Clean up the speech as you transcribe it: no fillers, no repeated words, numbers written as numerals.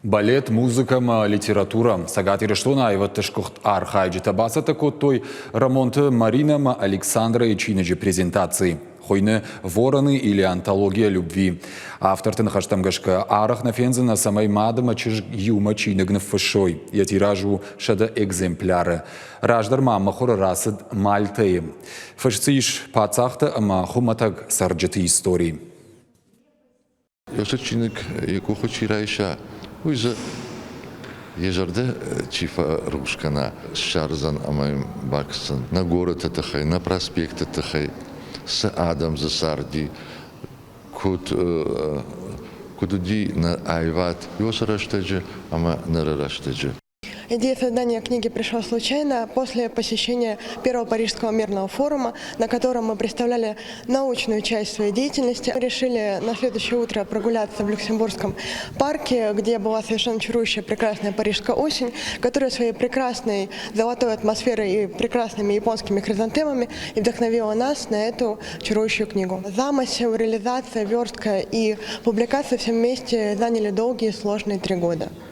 Балет, музыкӕ ӕмӕ литературӕ. Цӕгат Ирыстоны аивӕдты сгуыхт архайджытӕ бацӕттӕ кодтой Рӕмонты Маринӕ ӕмӕ Александрайы чиныджы презентаци. Хуыйны «Вороны или антология любви». Авторты ныхӕстӕм гӕсгӕ, арӕх нӕ фендзынӕ, цӕмӕй мад ӕмӕ чызг иумӕ чиныг ныффыссой. Йӕ тираж у 100 экземпляры. Раздӕр ма мыхуыры рацыд Мальтӕйы. Фыст дзы ис паддзӕхты ӕмӕ хуымӕтӕг цӕрджыты истори. Уыцы чиныг йӕ къухы чи райса, уый дзы йӕ зӕрдӕ чи фӕрухс кӕна, ссардзӕн ӕмӕ йын бакӕсдзӕн нӕ горӕты тыххӕй, нӕ проспекты тыххӕй, цы адӕм дзы царди, куыд, куыд уыди нӕ аивад уыцы рӕстӕджы ӕмӕ ныры рӕстӕджы. Идея создания книги пришла случайно после посещения первого Парижского мирного форума, на котором мы представляли научную часть своей деятельности. Мы решили на следующее утро прогуляться в Люксембургском парке, где была совершенно чарующая прекрасная парижская осень, которая своей прекрасной золотой атмосферой и прекрасными японскими хризантемами и вдохновила нас на эту чарующую книгу. Замысел, реализация, верстка и публикация все вместе заняли долгие и сложные 3 года.